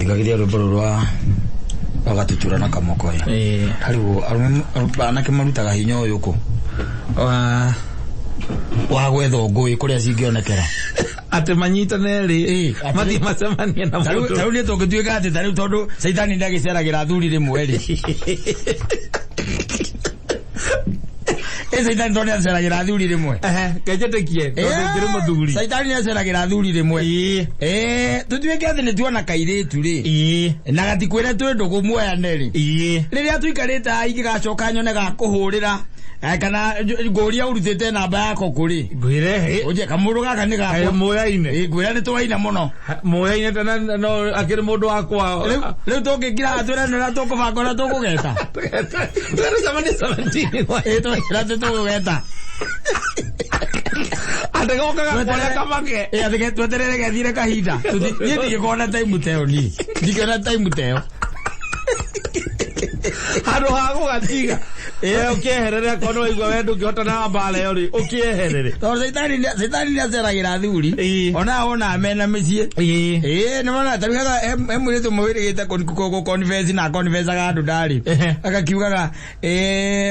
Tigagiria rwĩmbo rũrũ rwa rwa gatutura na kamokoya. Ĩĩ. Tarĩu arũme anake marutaga hinya ũyũ kũ? Wa Wa gwetha ngũĩ kũrĩa cingĩonekera. Atĩ manyitane rĩ, Ĩĩ, atĩ- mathiĩ macemanie na Tarĩu mũndũ. tarĩu nĩ tũngĩtuĩka atĩ tarĩu tondũ caitani ndagĩceragĩra athuri rĩmwe rĩ. Ĩ caitani tondũ nĩaceragĩra athuri rĩmwe. Ehe, kenjĩtĩkie tondũ ngĩrĩ mũthuri. Caitani nĩaceragĩra athuri rĩmwe. Ĩĩ. Ĩĩ, tũtuĩke atĩ nĩtuona kairĩtu rĩ. Ĩĩ. Na gatikwĩre twĩ ndũgũ muoyane rĩ. Ĩĩ. Rĩrĩa tũikarĩte haha ingĩgacoka nyone gakũhũrĩra kana ngũria ũrutĩte namba yako kũ rĩ. Ngwĩre ĩ, Ũnje kamũndũ gaka nĩ kaĩ gakwa. mũyaine. Ĩ, ngwĩra nĩ twaina mũno. Mũyaine tena no akĩrĩ mũndũ wakwa. Rĩu rĩu tũngĩkira haha twĩrane ũrĩa tũkũbanga ũrĩa tũkũgeta. Tũgacemania 17. Ĩ, twĩra atĩ tũgũgeta. Atĩ gokaga kũrĩa kamake. Ĩ, atĩ tweterere gethire kahinda. Niĩ ndingĩkorwo na time ta ĩyo niĩ. Ndingĩona time ta ĩyo. Handũ ha gũgatiga. We ũkĩeherere akorwo nĩ waigua we ndũngĩhota na mbara ĩyo rĩ, ũkĩeherere. Tondũ caitani caitani nĩaceragĩra athuri. Ĩĩ. Ona wona mena mĩciĩ. Ĩĩ. Ĩĩ, nĩ wona tarĩu he mũirĩtu ũmwe wĩrĩgĩte kũ confess na confessaga andũ ndarĩ. Ehe. Agakiugaga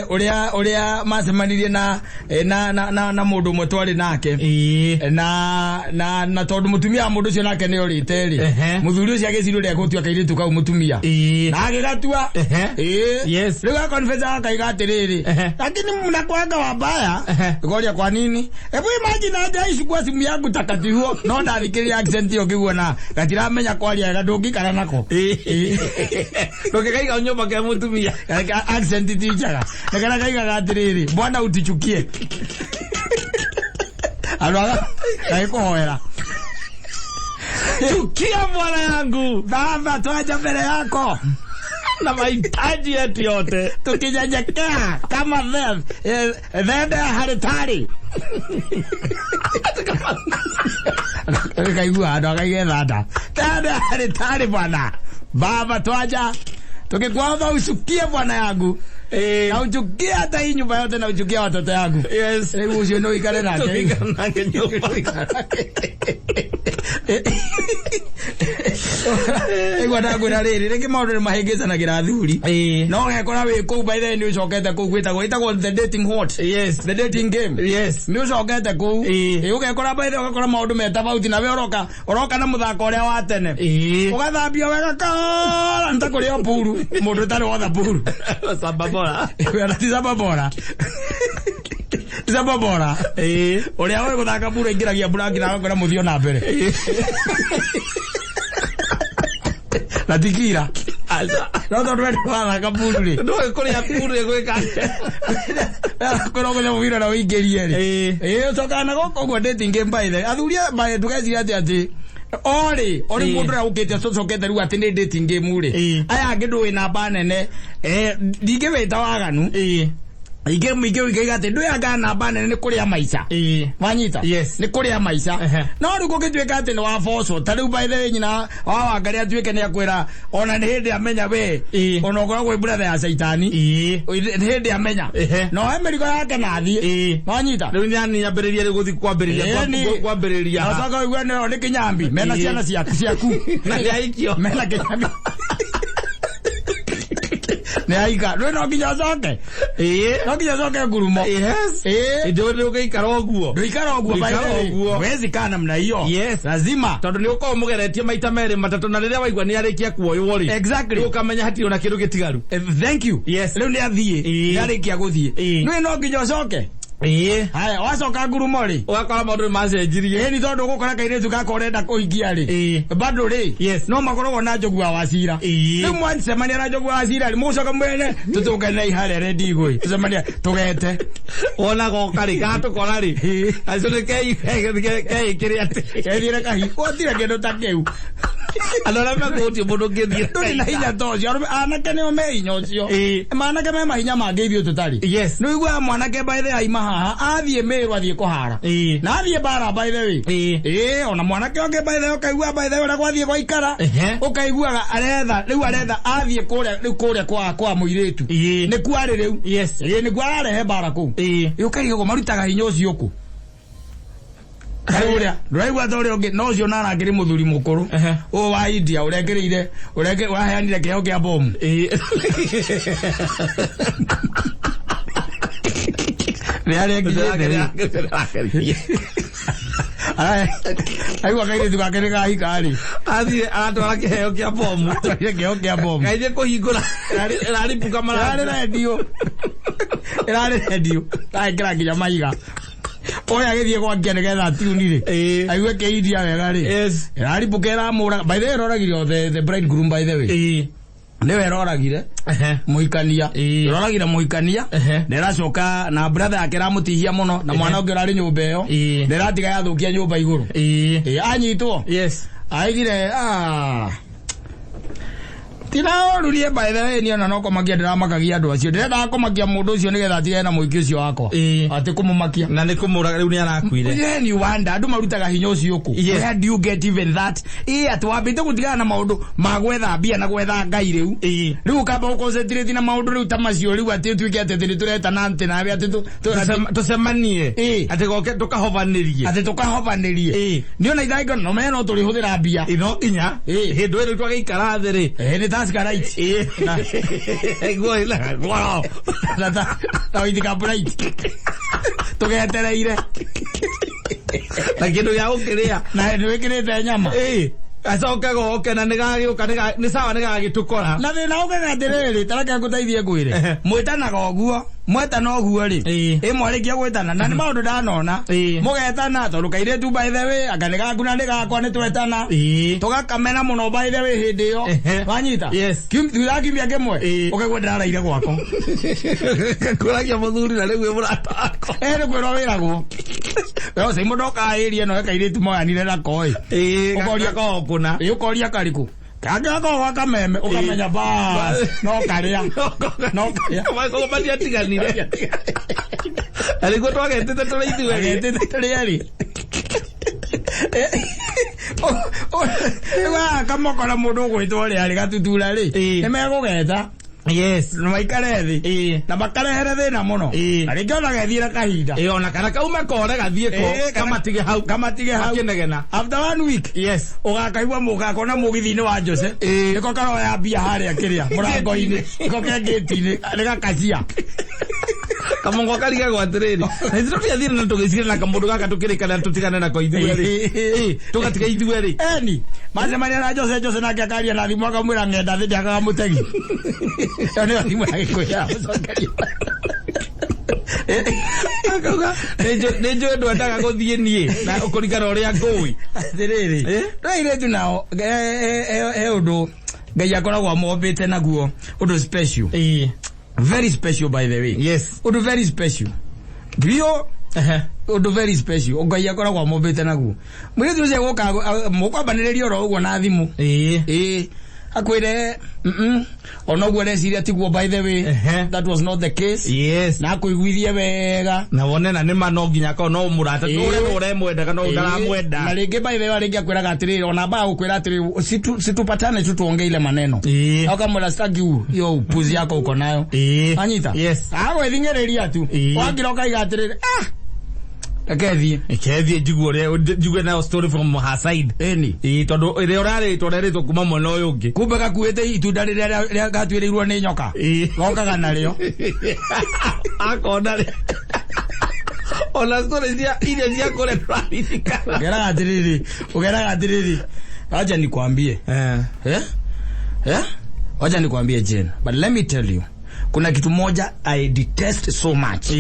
ũrĩa ũrĩa macemanirie na na na na, na mũndũ ũmwe twarĩ nake. Ĩĩ. Na tondũ mũtumia wa mũndũ ũcio nake nĩ orĩte rĩ. Ehe. Mũthuri ũcio agĩciria ũrĩa egũtua kairĩtu kau mũtumia. Ĩĩ. Na agĩgatua. Ehe. Ĩĩ. Yes. Rĩu akonfesa akaiga atĩrĩrĩ. Ehe. Lakini mnakuanga wabaya. Ehe. Ngoria kwa nini? Hebu imagine aje ichukua simu yangu takati huo. No ndathikĩrĩria accent ĩyo ngĩguo na gatiramenya kwaria wega ndũngĩikara nako. Ĩĩ. Ndũngĩkaiga nyũmba ke mũtumia. Accent ti njega. Na kana kaigaga atĩrĩrĩ, bwana utichukie. Andũ aga gagĩkũhoera. Chukia bwana yangu Baba twaja mbele yako. na mahitaji yetu yote. Tukinyenyekea kama thende ya haritari. Kaigua andũ akaige thanda. Thende ya haritari bwana. Baba twaja tukikuomba uchukie bwana yangu. Ĩĩ. Na uchukie hata hii nyumba yote na uchukie watoto yangu. Yes. Rĩu ũcio no ũikare nake. Tũikare nake nyũmba. Igua ndakwĩra rĩrĩ rĩngĩ maũndũ nĩ mahĩngĩcanagĩra athuri. Ĩĩ. No ũgekora wĩ kũu by the way nĩ ũcokete kũu gwĩtagwo ĩtagwo the dating what? Yes. The dating game. Yes. Nĩ ũcokete kũu. Ĩĩ. Ĩ, ũgekora by the way ũgakora maũndũ me tofauti na we ũroka ũroka na mũthako ũrĩa wa tene. Ĩĩ. Ũgathambio wega kara nĩ ta kũrĩo puru mũndũ ũtarĩ wotha puru. Samba bora. Wena ti samba bora. Ti samba bora. Ĩĩ. Ũrĩa ũĩ gũthaka puru aingĩragia mburangi na agakora mũthio na mbere. Na ti kira. Aca. No tondũ we ndũrathaka puru rĩ. Ndũĩ kũrĩa puru ĩgwĩka. Kwĩra ũgũthe mũbira na ũingĩrie rĩ. Ĩĩ. Ĩĩ ũcokaga na gũkũ ũguo dating game by the. Athuri aya by ndũgeciria atĩ atĩ orĩ orĩ Ĩĩ. mũndũ ũrĩa ũkĩte ũcokete rĩu atĩ nĩ dating game rĩ. Ĩĩ. Aya angĩ ndũĩ namba nene. Ndingĩwĩta waganu. Ĩĩ. Ingĩ ingĩ ingĩ atĩ ndũĩ anga namba nene nĩ kũrĩa maica. Ĩĩ. Wanyita? Yes. Nĩ kũrĩa maica. Ehe. No rĩu gũgĩtuĩka atĩ nĩ wabocwo ta rĩu by the way nyina wa Wangari atuĩke nĩ akwĩra ona nĩ hĩndĩ amenya we Ĩĩ. ona ũkoragwo wĩ brother ya caitani. Ĩĩ. Nĩ hĩndĩ amenya. Ehe. No he mĩrigo yake na athiĩ. Ĩĩ. Wanyita? Rĩu nĩ nyambĩrĩria rĩu gũthiĩ kwambĩrĩria Ĩĩ, kwambĩrĩria. Na ũcoke ũigue nĩo nĩ kĩnyambi mena Ĩĩ. ciana ciaku ciaku. Na nĩ aikio. Mena kĩnyambi. Nĩ aika. Rĩu no nginya ũcoke. Ĩĩ. No nginya ũcoke ngurumo. Yes. Ĩĩ. Ĩndĩ nĩ ũgĩikara ũguo. Ndũikara ũguo by the Ndũikara way. ũguo. Huwezi kaa namna hiyo. Yes. Lazima. Tondũ nĩ ũkoragwo mũgeretie maita merĩ matatũ na rĩrĩa waigua nĩ arĩkia kuoywo rĩ. Exactly. Rĩu ũkamenya hatirĩ ona kĩndũ gĩtigaru. Thank you. Yes. Rĩu nĩ athiĩ. Ĩĩ. Nĩ arĩkia gũthiĩ. Ĩĩ. Nĩ no nginya ũcoke. Ĩĩ. Haya, wacoka ngurumo rĩ. Ũgakora maũndũ nĩ macenjirie. Ĩni tondũ ũgũkora kairĩtu gaka ũrenda kũhingia rĩ. Ĩĩ. Bado rĩ. Yes. No makoragwo na Njogu wa Wacira. Ĩĩ. Rĩu mwacemania na Njogu wa Wacira rĩ, mũgũcoka mwene tũtũngane harĩa rendi igũĩ. Tũcemania tũgete. Wona goka rĩ, gatũkora rĩ. Ĩĩ. Acio nĩ keĩkĩre atĩ. Kethiĩre kahi. Gũtirĩ kĩndũ ta kĩu. Andũ arĩa mekũhutia mũndũ ũngĩthiĩ. Ndũrĩ na hinya ta ũcio. Arũme anake nĩo me hinya ũcio. Ĩĩ. Manake me mahinya mangĩ ithuĩ tũtarĩ. Yes. Nĩ ũiguaga mwanake by the way aima haha athiĩ Meru athiĩ kũhara. Ĩĩ. Na athiĩ bara by the way. Ĩĩ. Ĩĩ ona mwanake ũngĩ by the way ũkaigua by the way ũrĩa gwathiĩ gwaikara. Ehe. Ũkaiguaga aretha rĩu aretha athiĩ kũrĩa rĩu kũrĩa kwa mũirĩtu. Ĩĩ. Nĩkuo arĩ rĩu. Yes. Ĩĩ nĩkuo ararehe bara kũu. Ĩĩ. Ĩ ũkarigwo marutaga hinya ũcio kũ. Ũrĩa ndũraigua ta ũrĩa ũngĩ no ũcio na arakĩrĩ mũthuri mũkũrũ ũyũ wa India ũrekĩrĩire ũraheanire kĩheo kĩa bomu. Nĩ harĩa nginyĩte. Aigua kairĩtu gake nĩ kahika rĩ. Athiĩ aratwara kĩheo kĩa bomu. Atwarire kĩheo kĩa bomu. Kaithie kũhingũra ĩraripũka marango. Ĩrarĩ redio. Ĩrarĩ redio. Arekĩra nginya mahiga. Oya agĩthiĩ gwakia nĩgetha atiuni rĩ. Aigue kĩindia wega rĩ. Yes. Ĩraripũka ĩramũra. By the way ĩroragire the bridegroom by the way. Nĩwe ĩroragire mũhikania. Ĩroragire mũhikania. Na ĩracoka na brother yake ĩramũtihia mũno na mwana ũngĩ ũrarĩ nyũmba ĩyo. Na ĩratiga yathũkia nyũmba igũrũ. Anyitwo. Yes. Aigire tinaorurie by the way niĩ ona no kũmakia ndĩramakagia andũ acio. Ndĩrendaga kũmakia mũndũ ũcio nĩgetha atigane na mũhiki ũcio wakwa. Atĩ kũmũmakia. Na nĩ kũmũraga rĩu nĩ arakuire. Then you wonder andũ marutaga hinya ũcio kũ. Where do you get even that? Atĩ wambĩte gũtigana na maũndũ ma gwetha mbia na gwetha Ngai rĩu. Rĩu ũkamba gũconcentrate na maũndũ rĩu ta macio rĩu atĩ ũtuĩke atĩ nĩ tũretana atĩ nawe atĩ tũcemanie. Atĩ goke tũkahovanĩrie. Atĩ tũkahovanĩrie. Nĩ ona ithaĩ no menya no tũrĩhũthĩra mbia. No nginya. Hĩndĩ ĩyo rĩu twagĩikara thĩ rĩ. Nĩ Tusker Light. Na Waitika Bright. Tũgetereire. Na kĩndũ gĩa gũkĩrĩa. Na nĩwĩkĩrĩte nyama. Acoka goke na nĩgagĩũka nĩ sawa nĩgagĩtũkora. Na thĩna ũkaga atĩrĩrĩ, ta reke ngũteithie ngwĩre. Mwĩtanaga ũguo, mwetana ũguo rĩ, mwarĩkia gwĩtana na nĩ maũndũ ndanona. Mũgetana tondũ kairĩtu by the way, anga nĩ gaku na nĩ gakwa nĩ twetana. Tũgakamena mũno by the way hĩndĩ ĩyo. Wanyita? Yes. Thutha wa kiumia kĩmwe, ũkaigua ndĩraraire gwakwa. Kũragia mũthuri na rĩu wĩ mũrata wakwa. Nĩ kwĩrwo wĩragwo. We ũcio mũndũ okaĩrie no kairĩtu moyanire nako ĩ. Ũkoria kũna. Ũkoria karĩkũ? Kangĩ gakoragwo gwa kameme ũkamenya bas no karĩa. No karĩa. Makorwo matiatiganire. Na nĩguo twagetĩte tũrĩ ithuerĩ. Agetĩte tũrĩ erĩ. Rĩu kamokora mũndũ ũgwĩtwo ũrĩa arĩ gatutura rĩ, nĩ megũgeta. Yes. Na maikare thĩ. Na makarehere thĩna mũno. Na rĩngĩ ona gethiĩra kahinda. Ona kana kaume kore gathiĩ ko kamatige hau. Kamatige hau. Makĩnegena. After 1 week. Yes. Ũgakaigua mũgakona mũgithi-inĩ wa Jose. Nĩko karoya mbia harĩa kĩrĩa mũrango-inĩ. Nĩko ke gate-inĩ nĩ gakacia. Kamongo karigagwo atĩrĩrĩ. Na ithuĩ tũtiathire na tũgĩcira na kamũndũ gaka tũkĩrĩkana tũtigane nako ithuerĩ. Tũgatiga ithuerĩ. Eni. Macemania na Jose, Jose nake akaria na thimũ akamwĩra ng'enda thĩ ndĩakaga mũtegi. Ĩyo nĩyo thimũ ya Gĩkũyũ ya gũcokeria. Akauga nĩ njũĩ ndwendaga gũthiĩ niĩ na kũringana ũrĩa ngũĩ. Atĩrĩrĩ. No airĩtu nao he ũndũ Ngai akoragwo amombĩte naguo ũndũ special. Very special by the way. Yes. Ũndũ very special. Biũ ũndũ very special. Ngai akoragwo amombĩte naguo. Mũirĩtu ũcio gũka mũkwambanĩrĩria oro ũguo na thimũ. Akwĩre ona ũguo areciria tiguo by the way. That was not the case. Yes. Na akũiguithie wega. Na wone na nĩ ma no nginya akorwo no mũrata ũrĩa ũremwendaga no ũtaramwenda. Na rĩngĩ by the way rĩngĩ akwĩraga atĩrĩrĩ ona mbaa gũkwĩra atĩrĩrĩ situpatane tu tuongee ile maneno. Akamwĩra sitaki hiyo upuzi yako uko nayo. Anyita? Yes. Agwĩthing'ĩrĩria tu. Wakira ũkaiga atĩrĩrĩ reke thiĩ. Reke thiĩ njigue ũrĩa njigue nayo story from her side. Ĩni. Tondũ ĩrĩa ũrarĩtwo ũrerĩtwo kuma mwena ũyũ ũngĩ. Kumbe gakuĩte itunda rĩrĩa rĩa gatuĩrĩirwo nĩ nyoka. Gokaga narĩo. Akona rĩ. Ona story cia iria cia kũrĩa tũraririkana. Ũgeraga atĩrĩrĩ, ũgeraga atĩrĩrĩ. Wacha nikwambie. Wacha nikwambie Jane. But let me tell you. Kuna kitu moja I detest so much.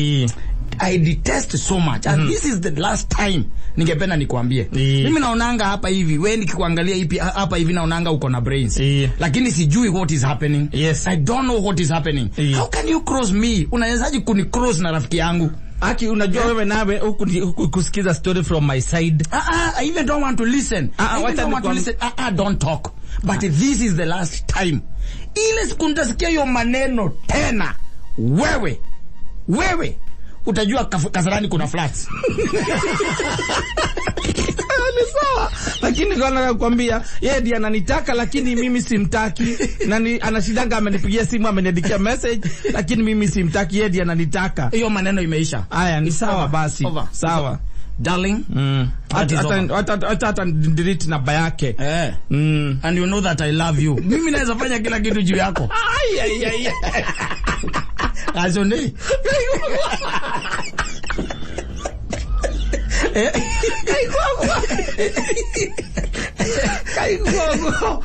I detest so much. And this is the last time ningependa nikwambie. Mimi naonanga hapa hivi, wewe nikikuangalia hivi hapa hivi naonanga uko na brains. Lakini sijui what is happening. Yes. I don't know what is happening. How can you cross me? Unawezaje kunicross na rafiki yangu? Aki unajua wewe nawe huku kusikiza story from my side. I even don't want to listen. I even don't want to listen. Don't talk. But this is the last time. Ile siku nitasikia hiyo maneno tena. Wewe utajua Kasarani kuna flats. Ni sawa. Lakini kwa nakwambia yeye ndiye ananitaka lakini mimi simtaki. Na anashidanga amenipigia simu ameniandikia message lakini mimi simtaki, yeye ndiye ananitaka. Hiyo maneno imeisha. Haya ni sawa basi. Over. Sawa. Darling, that is over. Hata delete namba yake. Eh. And you know that I love you. Mimi naweza fanya kila kitu juu yako. Ai, ai, ai. Azone. Kaiguaguo.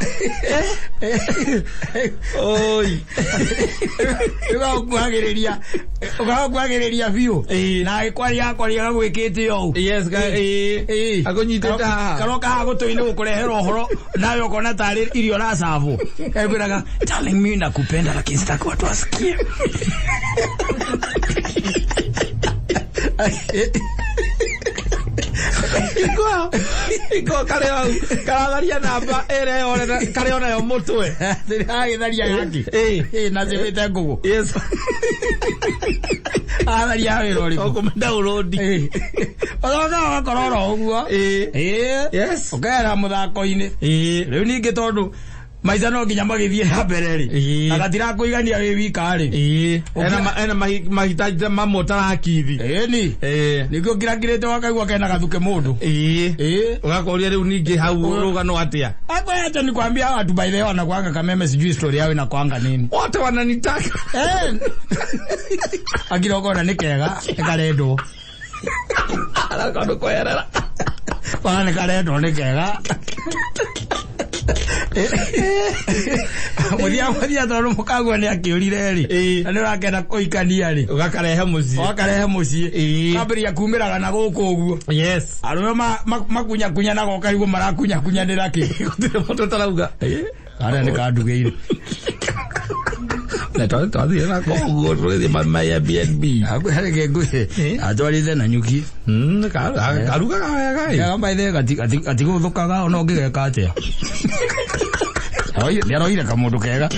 Oi. Ũgakuhagĩrĩria ũgakuhagĩrĩria biũ. Ĩĩ. Na agĩkwaria akwaria agagwĩkĩte ũũ. Yes, Ĩĩ. ĩĩ. Akũnyitĩte haha. Karoka haha gũtũ-inĩ gũkũrehera ũhoro nawe ũkona tarĩ irio ũracabwo. Kakwĩraga, darling, mimi nakupenda lakini sitaki watu wasikie. Iko. Iko karĩa hau. Karatharia namba ĩrĩa yone karĩa onayo mũtwe. Agĩtharia yake. Ĩĩ. Ĩĩ, na cibĩte ngũgũ. Yes. Atharia wĩra ũrĩkũ? Ũkũmĩ download. Ĩĩ. Ũcokaga ũgakora oro ũguo. Ĩĩ. Ĩĩ. Yes. Ũkehera mũthako-inĩ. Ĩĩ. Rĩu ningĩ tondũ maica no nginya magĩthiĩ na mbere rĩ. Ĩĩ. Na gatirakũigania wĩ wika rĩ. Ĩĩ. Ena mahitaji mamwe ũtarakithi. Ĩni. Ĩĩ. Nĩkĩo ngirakirĩte wakaigua kena gathuke mũndũ. Ĩĩ. Ĩĩ. Ũgakoria rĩu ningĩ hau rũgano atĩa? Akwa acha nikwambia hawa watu by the way wanakuanga kameme sijui story yao inakuanga nini. Wote wananitaka. Eh. Akira ũkona nĩ kega nĩ karendwo. Arakondu kwerera. Ona nĩ karendwo nĩ kega. Mũthia mũthia tondũ mũkagua nĩ akĩũrire rĩ. Ĩĩ. Na nĩ ũrakenda kũhikania rĩ. Ũgakarehe mũciĩ. Wakarehe mũciĩ. Ĩĩ. Kambĩrĩria kumĩraga na gũkũ ũguo. Yes. Arũme makunyakunyanaga ũkaigua marakunyakunyanĩra kĩ. Gũtirĩ mũndũ ũtarauga. Karĩa nĩ kandugĩire. Na twathire na koguo tũgĩthiĩ ma Airbnb. Harĩ ngũĩ. Atwarĩte na nyuki. Karugaga wega ĩ. Kega maithe gatigũthũkaga ona ũngĩgeka atĩa. Nĩ aroire kamũndũ kega.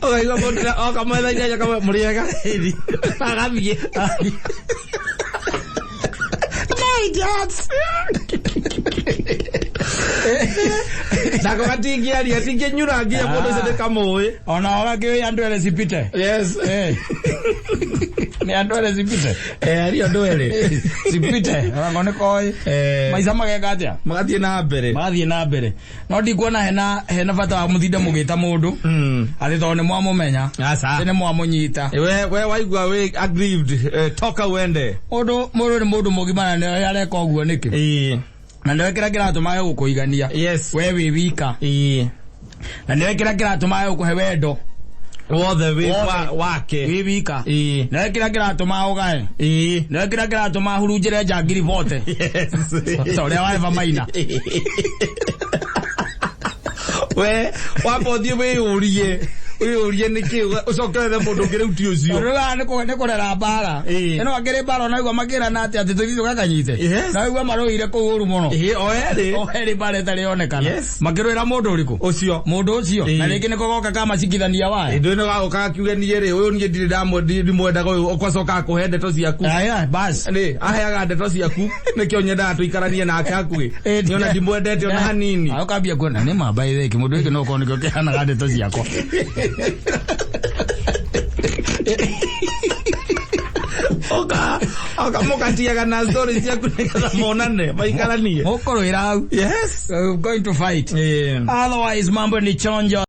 Ũkaigua mũndũ oka mwetha inyanya kamwe mũrĩega. Agathiĩ. Idiots. Nako gatingĩaria gatingĩnyura nginya mũndũ ũcio nĩkamũĩ. Ona ũgakĩũĩ andũ erĩ cipite. Yes. Eh. Nĩ andũ erĩ cipite. Eh, aria andũ erĩ. Cipite. Orango nĩ koĩ. Eh. Maica mageka atĩa? Magathiĩ na mbere. Magathiĩ na mbere. No ndikuona hena bata wa mũtinde mũgĩta mũndũ. Atĩ tondũ nĩ mwamũmenya. Aca. Atĩ nĩ mwamũnyita. We waigua wĩ aggrieved, toka uende. Mũndũ mũndũ nĩ mũndũ mũgima na nĩwe areka ũguo nĩkĩ? Ĩĩ. Na nĩwe kĩrĩa kĩratũma age gũkũigania. Yes. We wĩ wika. Ĩĩ. Na nĩwe kĩrĩa kĩratũma age gũkũhe wendo. Wothe wĩ Wothe. wake. Wĩ wika. Ĩĩ. Nĩwe kĩrĩa kĩratũma ũgae. Ĩĩ. Nĩwe kĩrĩa kĩratũma ahurunjĩre njangiri bote. Yes. Ta ũrĩa wa Eva Maina. We wamba ũthiĩ wĩyũrie wĩyũrie nĩkĩ ũcokerere mũndũ ũngĩ rĩu ti ũcio. Tondũ rĩu nĩ kũrera mbara. Ĩĩ. Ĩno akĩrĩ mbara onaigua makĩrana atĩ atĩ tũthiĩ tũgakanyite. Yes. Na waigua marũire kũu ũru mũno. Ĩĩ, o erĩ. O erĩ mbara ĩtarĩ yonekana. Yes. Makĩrũĩra mũndũ ũrĩkũ? Ũcio. Mũndũ ũcio. Ĩĩ. Na rĩngĩ nĩko goka kamacikithania waya. Ndå ä no gagoka gakiuge niä rä å yå niä ndirä ndimwendaga å yå ũkwacoka akũhe ndeto ciaku. Aya, bas. Nĩ aheaga ndeto ciaku nĩkĩo nyendaga tũikaranie nake hakuhĩ. Nĩona ndimwendete ona hanini. Ah, ũkambia kuona nĩ mamba ĩthĩ kĩmũndũ gĩkĩ no korwo nĩkĩo kĩhanaga ndeto ciakwa. Oka oka mũgatiaga na story ciaku nĩgetha monane maikaranie. Mũkũrũĩra hau. Yes. We're going to fight. Yeah. Otherwise mambo ni chonjo.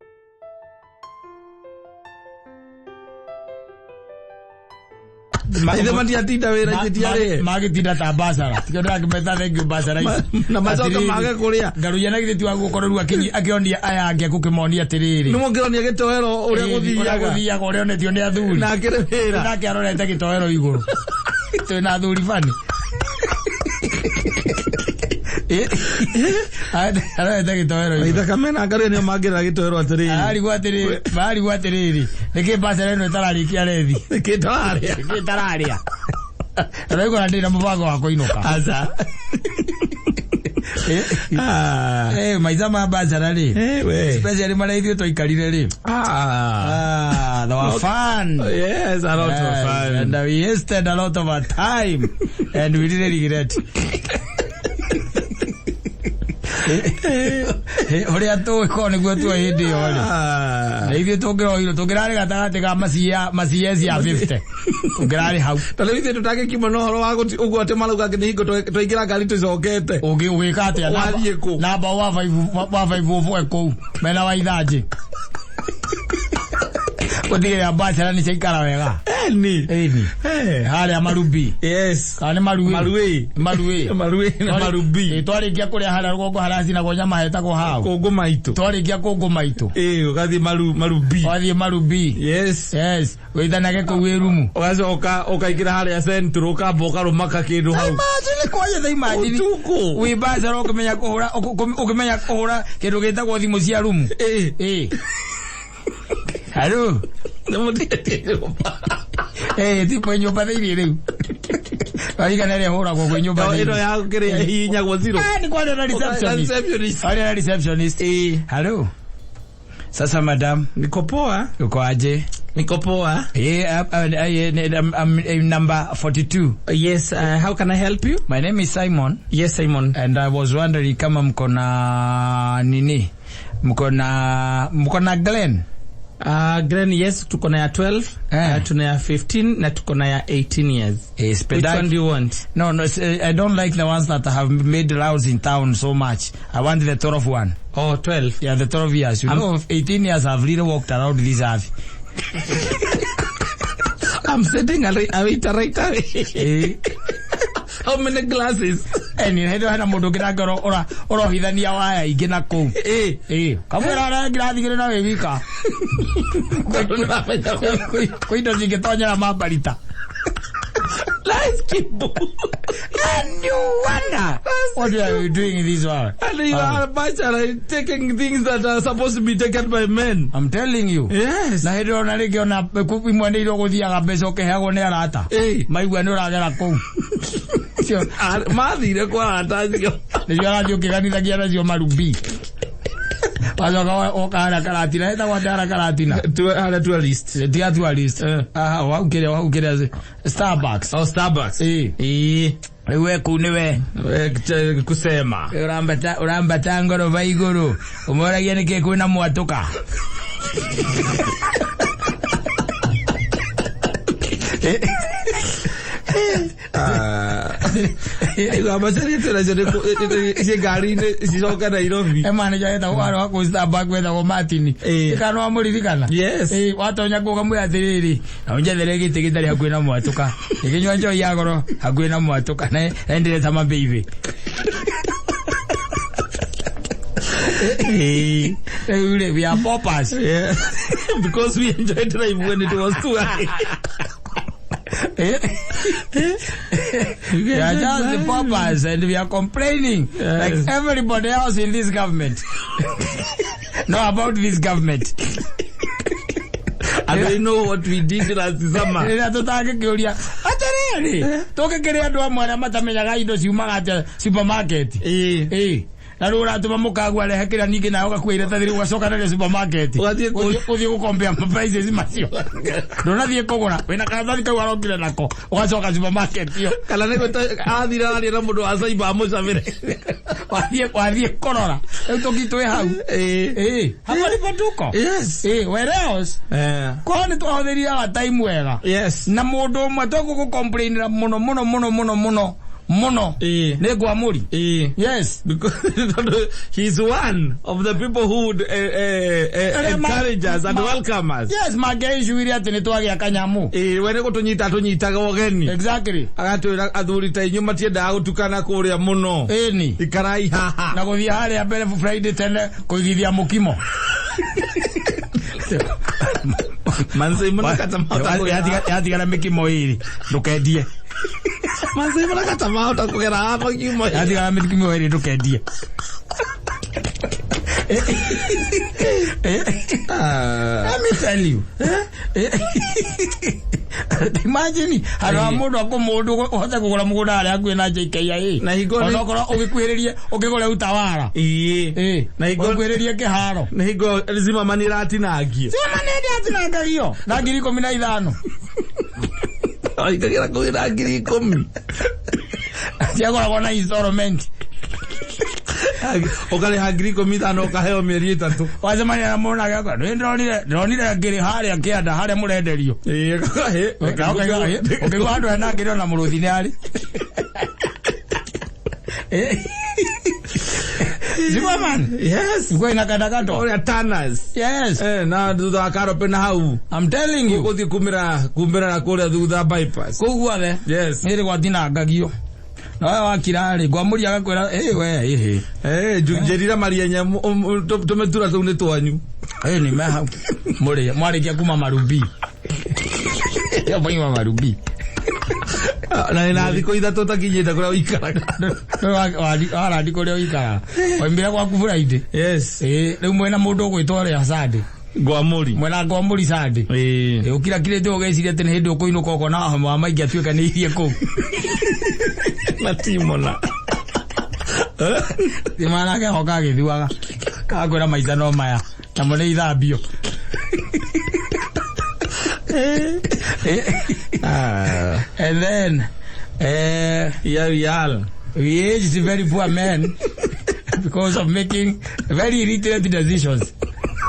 Maithe matiatinda wĩra itĩtiarĩhe. Magĩtinda ta basara. Tikio ndĩrakĩmeta thank you basara ici. Na macoka Atĩrĩrĩ, mage kũrĩa. Ngaruia na githĩ ti wa gũkorwo rĩu akĩonia aya angĩ akũkĩmonia atĩrĩrĩ. Nĩ mũngĩronia gĩtoero ũrĩa Ũrĩa gũthiaga. gũthiaga ũrĩa onetio nĩ athuri. Na akĩrĩ wĩra. Nake arorete gĩtoero igũrũ. Twĩna athuri bani. Arorete gĩtoero igũrũ. Maithe kamena ngaruia nĩo mangĩrora gĩtoero atĩrĩrĩ. Arigwo atĩrĩrĩ, marigwo atĩrĩrĩ, nĩkĩ basara ĩno ĩtararĩkia rethi? Nĩkĩ tũrarĩa? Nĩkĩ ĩtararĩa? Ũraigua na ndĩrĩ na mũbango wa kũinũka. Aca. Ah. Eh, maica ma basara rĩ. Eh, we. Especially marĩa ithuĩ twaikarire rĩ. Ah. Ah, they were fun. Yes, a lot of Yes, fun. And we wasted a lot of our time and we didn't regret. Ũrĩa tũĩ korwo nĩguo tuoĩ hĩndĩ ĩyo rĩ, na ithuĩ tũngĩroirwo tũngĩrarĩ gatagatĩ ga macies ya 50, tũngĩrarĩ hau. Ta rĩu ithuĩ tũtangĩkiuma na ũhoro wa gũti ũguo atĩ marauga atĩ nĩ hingo twaingĩra ngari tũcokete. Ũgĩka atĩa? Wathiĩ kũ? Namba wa 504 kũu mena wa ithanjĩ gũtigĩrĩra bachelor nĩ ciaikara wega. Eni. Ĩni. Harĩa Marubi. Yes. Kana nĩ Maruĩ? Maruĩ. Maruĩ. Maruĩ na Marubi. Ĩ, twarĩkia kũrĩa harĩa rũgongo haracinagwo nyama hetagwo hau. Kũngũ maitũ. Twarĩkia kũngũ maitũ. Ĩ, ũgathiĩ Marubi. Wathiĩ Marubi. Yes. Yes, wĩitanage kũu wĩ rumu. Ũgacoka ũkaingĩra harĩa Central, ũkamba ũkarũmaka kĩndũ hau. Imagine kwanja tha imagine. Ũtukũ. Wĩ bachelor ũkĩmenya kũhũra, ũkĩmenya kũhũra kĩndũ gĩtagwo thimũ cia rumu. Ĩ. Ĩ. Hello. Nĩ mũtigĩtie nyũmba. Eh, ti kwĩ nyũmba thĩinĩ rĩu. Warigana ĩrĩa ĩhũragwo kwĩ nyũmba Ĩno thĩinĩ. ya kĩrĩa ĩhihinyagwo zero. Ah, ni kwaria na receptionist. Receptionist. Kwaria na receptionist. Ĩ. Hello. Sasa madam, Niko poa. uko aje? Niko poa. Yeah, I'm number 42. Yes, how can I help you? My name is Simon. Yes, Simon. And I was wondering kama mko na nini? Mko na Glen? Glen, yes, tuko na ya 12, Eh. Tuna ya 15 na tuko na ya 18 years. Eh, Which one do you want? No, I don't like the ones that have made rounds in town so much. I want the 12 one. Oh, 12. Yeah, the 12 years. You know, 18 years I've really walked around this earth. I'm sitting a waiter right away. Eh, How many glasses? ni hĩndĩ hena mũndũ ũngĩ nake ũrohithania waya ingĩ na kũu. Eh. Eh, kamwĩra ũrĩa ngirathi igĩrĩ na wĩ wika. Kwĩ indo cingĩtonyera mambarita. Nice kibu. And you wonder what are you doing in this world? And you are a bachelor taking things that are supposed to be taken by men. I'm telling you. Yes. Na hĩndĩ ona rĩngĩ ona imwe nĩ iria ũgũthiaga mbeca ũkĩheagwo nĩ arata. Eh. Maigua nĩ ũragera kũu. Cio Mathire kwa arata acio. nĩcio arathiĩ ũkĩganithagia nacio marubi. Wacoka woka harĩa Karatina, ĩtagwo atĩa harĩa Karatina? Harĩa tourist. Tiga tourist. Eh. Aha, wau kĩrĩa, wau kĩrĩa, Starbucks. Oh, Starbucks. Eh. Eh. Rĩu we kũu nĩwe. Kusema. Ũrambata ngoroba igũrũ. Ũmoragia nĩkĩ kwĩna mwatũka. Aigua macarĩte nacio ciĩ ngari-inĩ cicoke Nairobi. E manager wetagwo warĩ wa kũu Starbucks wetagwo Martin. Eh. Kana wamũririkana? Yes. Eh, watonya kũu ũkamwĩra atĩrĩrĩ, na ũnjethere gĩtĩ gĩtarĩ hakuhĩ na mwatũka. Ngĩkĩnyua njohi ya goro hakuhĩ na mwatũka na ndĩreta mabĩibĩ. Eh. Rĩu rĩ, we are paupers. Yeah. Because we enjoyed life when it was too high. We are just the paupers and we are complaining Yes. like everybody else in this government. No, about this government. And we know what we did last summer. Rĩrĩa tũtangĩkĩũria atĩrĩrĩ, tũngĩkĩrĩ andũ amwe arĩa matamenyaga indo ciumaga atĩa supermarket. Eh. Ĩ, na rĩu ũratũma mũkagua rehe kĩrĩa ningĩ nawe ũgakua iratathi rĩu ũgacoka narĩo supermarket. Ũgathiĩ Ũthiĩ gũkombea prices macio. Ndũnathiĩ kũgũra, wĩna karatathi kau arokire nako, ũgacoka supermarket ĩyo. Kana nĩ gwĩta athire aria na mũndũ wa cyber amũcamĩre. Wathiĩ kũrora. Rĩu tũki twĩ hau. Eh. Ĩ, hapo ndipo tuko. Yes. Ĩ, where else? Eh. Korwo nĩ twahũthĩrire our time wega. Yes. Na mũndũ ũmwe tũgũgũcomplainĩra mũno mũno mũno mũno mũno mũno Eh. nĩ Ngwamũri. Eh. Yes. Because he's one of the people who would encourage us and welcome us. Yes, mangĩaicũire atĩ nĩ twagĩa kanyamũ. Eh, we nĩ gũtũnyita tũnyitaga ũgeni. Exactly. Agatwĩra athuri ta inyuĩ matiendaga gũtukana kũrĩa mũno. Ĩni. Ikarai haha. Na gũthiĩ harĩa mbere Friday tene kũigithia mũkimo. Manzi mũnakata mahota kũgera. Yatigara mĩkimo ĩrĩ ndũkendie. Manzi mũnakata mahota kũgera haha makiuma. Yatigara mĩkimo ĩrĩ ndũkendie. Let me tell you. Imagine handũ ha mũndũ akũ mũndũ ũhote kũgũra mũgũnda harĩa hakuhĩ na JKIA. Na hingo nĩ- Onokorwo ũgĩkuhĩrĩrie ũkĩgũre Utawala. Ĩĩ. Ĩĩ. Na hingo Ũgĩkuhĩrĩrie kĩharo. na hingo Zimmerman ĩratinangio. Zimmerman nĩ atinangagio na 15,000. Aingagĩra kũu na 10,000. Ciagũragwo na installment. Ũkarĩha 15,000 ũkaheo mĩeri 3. Wacemania na mũndũ nake akwĩra, "Nĩ ndĩronire ngĩrĩ harĩa kĩanda harĩa mũrenderio." Ũkĩigua handũ hena ngĩrĩ ona mũrũthi nĩ arĩ. Superman. Yes. Kwĩna kandakato. Ũrĩa Tanas. Yes. Na thutha wa Karope na hau. I'm telling you. Ũgũthiĩ kumĩra na kũrĩa thutha bypass. Kũu guothe. Yes. Nĩ gwatinangagio. Nawe wakira rĩ, ngwamũria agakwĩra, "Ĩ we, ĩhĩ." Njĩrire Marienya tũmĩtura tũu nĩ twanyu. Ĩ nĩ me hau. Mũrĩ, mwarĩkia kuma Marubi. Mwaima Marubi. Na nĩ na thikũ 3 ũtakinyĩte kũrĩa ũikaraga. Warandi kũrĩa ũikaraga. Waimire gwaku Friday. Yes. Ĩ, rĩu mwĩna mũndũ ũgwĩtwo ũrĩa Sunday. Ngwamũri. Mwena Ngwamũri Sunday. Ĩ. Ũkirakirĩte ũgeciria atĩ nĩ hĩndĩ ũkũinũka ũkona wa maingĩ atuĩka nĩ irie kũu. Na timona. Manake hoka agĩthuaga. Kakwĩra maita no maya. Namo nĩ ithambio. And then Yeah, we are. we aged very poor men because of making very illiterate decisions.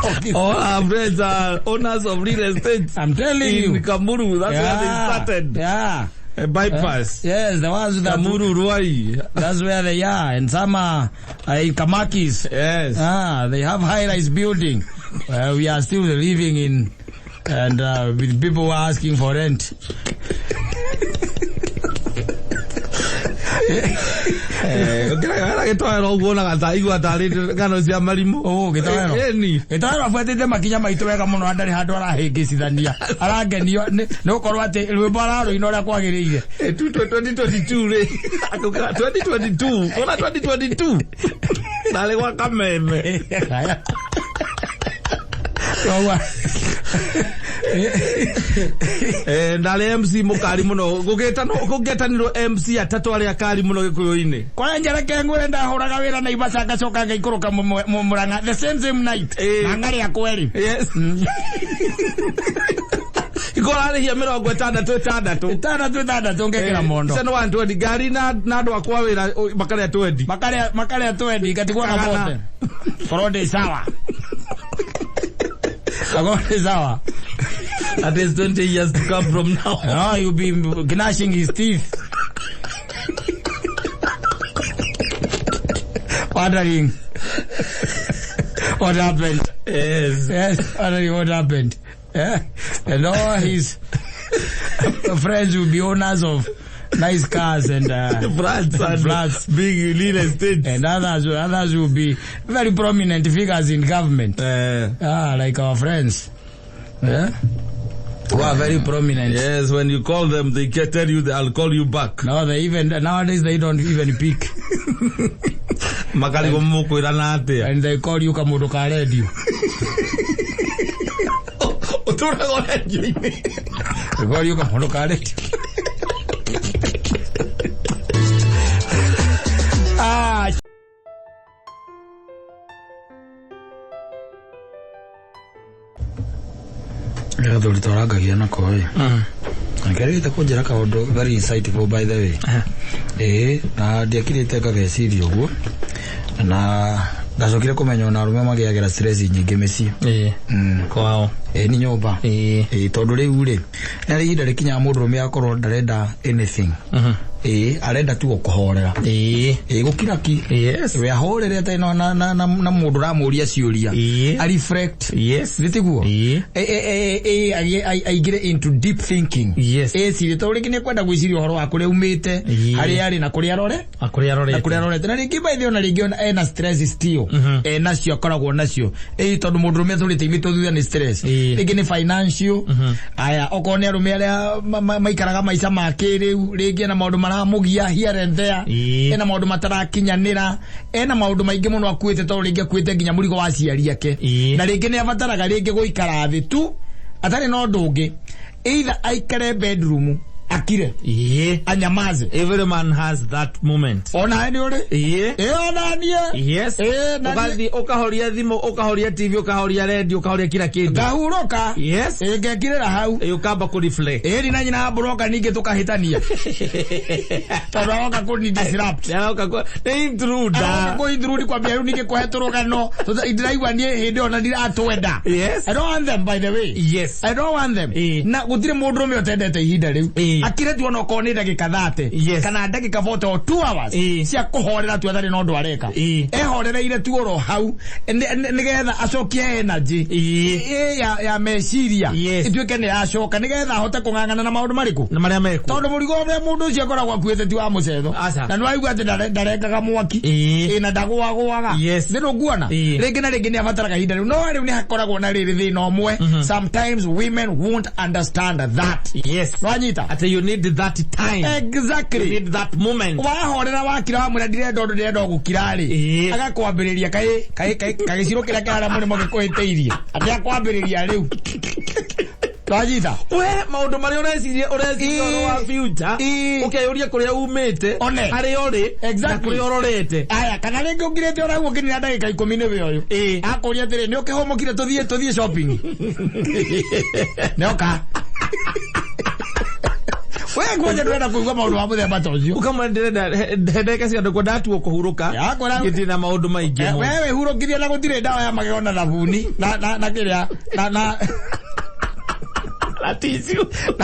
Okay. All our friends are owners of real estate. I'm telling in you. Kamuru, that's where they started. Yeah. A bypass. Yes, the ones that Kamuru, Ruai. That's where they are. And some are in Kamakis. Yes. They have high-rise building. We are still living in, and with people who are asking for rent. Gĩtoero ũguo onaga ta igua tarĩ ng'ano cia marimũ. Oh, gĩtoero. Ĩni. Gĩtoero abuatĩte makinya maitũ wega mũno na ndarĩ handũ arahĩngĩcithania. Aragenio nĩ gũkorwo atĩ rwĩmbo ararũina ũrĩa kwagĩrĩire. 2022 rĩ. 2022. Kona 2022. Ndarĩ gwa Kameme. Koguo Ndarĩ MC mũkari mũno. Gũgĩtanirwo MC atatũ arĩa akari mũno Gĩkũyũ-inĩ. Kwa njereke ngwĩre ndahũraga wĩra na Naivasha ngacoka ngaikũrũka Murang'a the same night. Na ngarĩa kweri. Yes. Ikorarĩhia 66. 66 ngekĩra mondo. Icio nĩ 120 ngari na andũ akwa wĩra makarĩa 20. Makarĩa 20 ngatigwo na bote. Korwo ndĩ sawa. Korwo ndĩ sawa. That is 20 years to come from now. No, you'll be gnashing his teeth. Wondering what happened. Yes. Yes, wondering what happened. Yeah. And all his friends will be owners of nice cars and flats and flats. Big real estate. And others will be very prominent figures in government. Like our friends. Yeah. Who are very prominent. Yes, when you call them, they can tell you that I'll call you back. No, they even nowadays they don't even pick. And they call you kamundu ka radio. They call you kamundu ka radio. Ah. Gathuri twarangagia nako ĩ. Ngerĩte kũnjĩra kaũndũ very insightful by the way. Na ndiakirĩte ngageciria ũguo. Na ndacokire kũmenya ona arũme magĩagĩra stress nyingĩ mĩciĩ. Kwao. Nĩ nyũmba. Tondũ rĩu rĩ, nĩ ihinda rĩkinyaga mũndũrũme akorwo ndarenda anything. Arenda tu kũhorera. Gũkira ki. Yes. We ahorere atarĩ na mũndũ ũramũria ciũria. A reflect. Yes. Nĩ tiguo? Aingĩre into deep thinking. Yes. Ecirie tondũ rĩngĩ nĩ ekwenda gwĩciria ũhoro wa kũrĩa umĩte, harĩa arĩ na kũrĩa arore. Na kũrĩa arorete. Na kũrĩa arorete. Na rĩngĩ by the way ona rĩngĩ ona ena stress still. Enacio akoragwo nacio. Tondũ mũndũrũme atũrĩte imĩtwo thutha nĩ stress. Rĩngĩ nĩ financial. Aya, okorwo nĩ arũme arĩa maikaraga maica ma kĩrĩu, rĩngĩ ena maũndũ maramugia here and there. Ena maũndũ matarakinyanĩra, ena maũndũ maingĩ mũno akuĩte tondũ rĩngĩ akuĩte nginya mũrigo wa aciari ake. Na rĩngĩ nĩ abataraga rĩngĩ gũikara thĩ tu atarĩ na ũndũ ũngĩ, either aikare bedroom Akire. Anyamaze. Every man has that moment. Ona nĩ ũrĩ? Ĩ ona niĩ. Yes. Ũgathiĩ ũkahoria thimũ, ũkahoria TV, ũkahoria radio, ũkahoria kila kĩndũ. Ngahurũka. Yes. Ĩ ngekirĩra hau. Ĩ ũkamba kũ reflect. Ĩ na nyina ambũroka ningĩ tũkahĩtania. Tondũ aroka kũni disrupt. Aroka kũ nĩ intruder. Aroka kũ intrude kwambia rĩu ningĩ kũhe tũrũgano. Ndĩraigua niĩ hĩndĩ ĩyo na ndiratwenda. Yes. I don't want them, by the way. Yes. I don't want them. Na gũtirĩ mũndũrũme ũtendete ihinda rĩu. Akire tu onokorwo nĩ ndagĩka 30. Yes. Kana ndagĩka 40 or 2 hours. Cia kũhorera tu atarĩ na ũndũ areka. Ehorereire tu oro hau nĩgetha acokie energy. Ya meciria. Yes. Ituĩke nĩ yacoka nĩgetha ahote kũng'ang'ana na maũndũ marĩkũ? Na marĩa mekuo. Tondũ mũrigo ũrĩa mũndũ ũcio akoragwo akuĩte ti wa mũcetho. Aca. Na nĩwaigua atĩ ndarekaga mwaki. Na ndagũagũaga. Yes. Nĩ ndũkuona? Rĩngĩ na rĩngĩ nĩ abataraga ihinda rĩu. No rĩu nĩ hakoragwo na rĩrĩ thĩna ũmwe. Sometimes women won't understand that. Yes. Nwanyita? Atĩ you need that time. Exactly. You need that moment. Wahorera wakira wamwĩra ndirenda ũndũ ndĩrenda gũkira rĩ. Agakwambĩrĩria kaĩ kagĩcirũ kĩrĩa kĩrarĩa mũrĩmo gĩkũhĩtĩirie. Atĩ akwambĩrĩria rĩu. Twanyita? We maũndũ marĩa ũreciria ũreciria wa future. Ũkeyũria kũrĩa umĩte, harĩa ũrĩ, na kũrĩa ũrorete. Aya, kana rĩngĩ ũngirĩte ũraguo ũkĩnina ndagĩka 10 nĩwe ũyũ. Akũria atĩrĩ, nĩ ũkĩhũmũkire tũthiĩ shopping. Nĩoka. We kwanja ndũrenda kũigua maũndũ ma mũthemba ta ũcio. Ũkamwĩra ndĩrenda ndagĩka cia ndũkũ ndatuo kũhurũka. Gĩtirĩ na maũndũ maingĩ mũno. We wĩhurũkirie na gũtirĩ ndawa ya magego na thabuni na kĩrĩa na na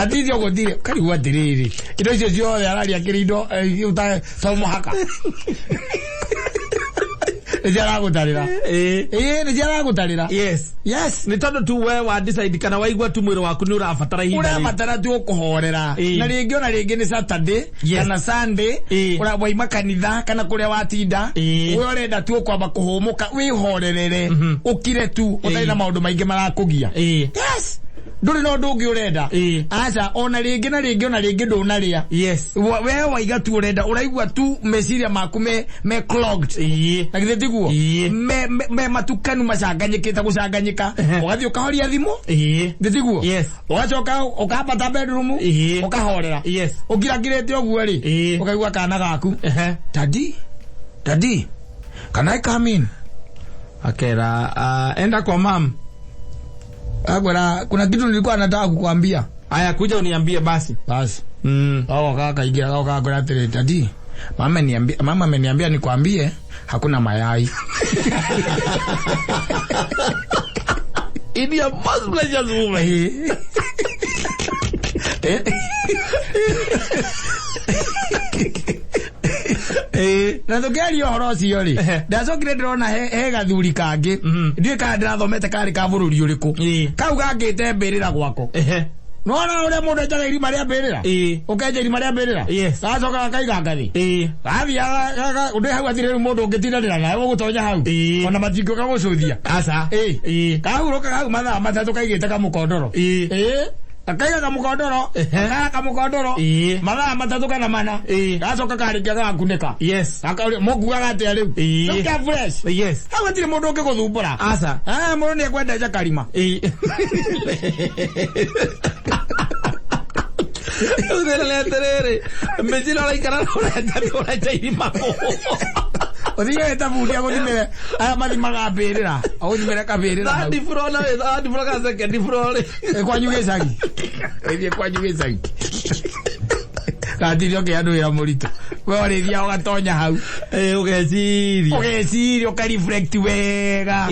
tissue gũtirĩ. Karigwo atĩrĩrĩ, indo icio ciothe araria kĩrĩ indo to mũhaka. Nĩcio aragũtarĩra. Nĩcio aragũtarĩra. Yes. Yes. Nĩ tondũ tu we wa decide kana waigua tu mwĩrĩ waku nĩ ũrabatara ihinda rĩu. Ũrabatara tu ũkũhorera. Na rĩngĩ ona rĩngĩ nĩ Saturday kana Sunday, waima kanitha kana kũrĩa watinda, we ũrenda tu ũkwamba kũhũmũka, wĩhorerere, ũkire tu ũtarĩ na maũndũ maingĩ marakũgia. Yes. Ndũrĩ na ũndũ ũngĩ ũrenda. Aca, ona rĩngĩ na rĩngĩ ona rĩngĩ ndũnarĩa. Yes. We waiga tu ũrenda, ũraigua tu meciria maku me clogged. Na githĩ tiguo? Me matukanu macanganyĩkĩte gũcanganyĩka. Ũgathiĩ ũkahoria thimũ. Githĩ tiguo? Yes. Ũgacoka ũkambata bedroom, ũkahorera. Yes. Ũkirakirĩte ũguo rĩ, ũkaigua kana gaku. Daddy, daddy, can I come in? Akera, enda kwa mam. Akwera, kuna kitu nilikuwa nataka kukuambia. Aya, kuja uniambie basi. Basi. Wao kaka ingia, wao kaka kwera atĩrĩ, daddy, mama ameniambia nikwambie hakuna mayai. In your most precious woman. Na tũkĩaria ũhoro ũcio rĩ, ndacokire ndĩrona he gathuri kangĩ, ndiũĩ kana ndĩrathomete karĩ ka bũrũri ũrĩkũ. Kau gakĩte mbĩrĩra gwako. Nĩwona ũrĩa mũndũ enjaga irima rĩa mbĩrĩra? Ũkenja irima rĩa mbĩrĩra? Gacoka gakaiga ngathĩ. Gathiaga, ndĩ hau hatirĩ rĩu mũndũ ũngĩtindanĩra nawe ũgũtonya hau. Ona matingĩũka gũcũthia. Aca. Kahurũka hau mathaa matatũ kaigĩte kamũkondoro. Akaiga kamũkondoro, akaya kamũkondoro, mathaa matatũ kana mana. Gacoka karĩkia gagakunĩka. Yes. Mũkuaga atĩa rĩu? Rĩu ka fresh. Yes. Hau hatirĩ mũndũ ũngĩgũthumbũra. Aca. Mũndũ nĩekwenda enja karima. Ũrerere mĩcira ũraikara ũrenja irima. Ũthiĩ wĩta bundi agũthimĩre aya mathimaga mbĩrĩra, agũthimĩre kabĩrĩra hau. Third floor na third floor kana second floor rĩ. Kwanyu gĩcagi. Ĩthiĩ kwanyu gĩcagi. Gatirio kĩa andũ wĩra mũritũ. We ũrĩthiaga ũgatonya hau. Ũgeciria. Ũgeciria, ũka reflect wega.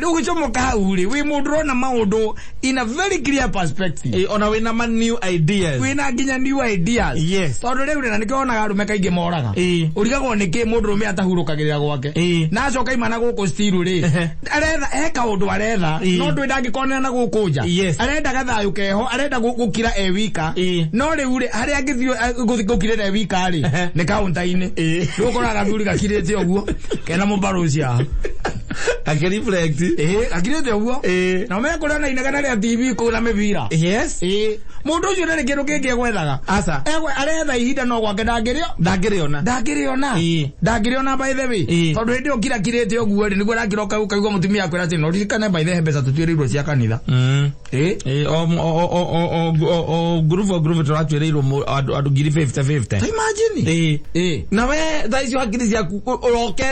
Rĩu ũgĩcomoka hau rĩ, wĩ mũndũ ũrona maũndũ in a very clear perspective. Ona wĩna ma new ideas. Wĩna nginya new ideas. Yes. Tondũ rĩu na nĩkĩo wonaga arũme kaingĩ moraga. Ũrigagwo nĩkĩ mũndũrũme atahurũkagĩrĩra gwake. Na acoka imana gũkũ still rĩ, aretha he kaũndũ aretha, no ndũĩ ndangĩkonera na gũkũ nja. Arenda gathayũ keho, arenda gũkira e wika. No rĩu rĩ, harĩa angĩthiĩ gũkirĩra e wika rĩ, nĩ kaunta-inĩ. Rĩu ũkoraga gathuri gakirĩte ũguo, kena mũbarũci haha. Akĩreflect. Akirĩte ũguo. Na ũmenye kũrĩa na inegene rĩa TV kũu na mĩbira. Yes. Mũndũ ũcio ndarĩ kĩndũ kĩngĩ egwethaga. Aca. Aretha ihinda no gwake ndangĩrĩo. Ndangĩrĩona. Ndangĩrĩona. Ndangĩrĩona by the way. Tondũ hĩndĩ ĩyo kirakirĩte ũguo rĩ, nĩguo arakĩroka ũkaigua mũtumia akwĩra atĩ no ririkane by the way mbeca tũtuĩrĩirwo cia kanitha. Ĩ, o o o o o o ngurubu o ngurubu tũratuĩrĩirwo andũ ngiri 50 50. Ta imagine. Na we thaa icio hakiri ciaku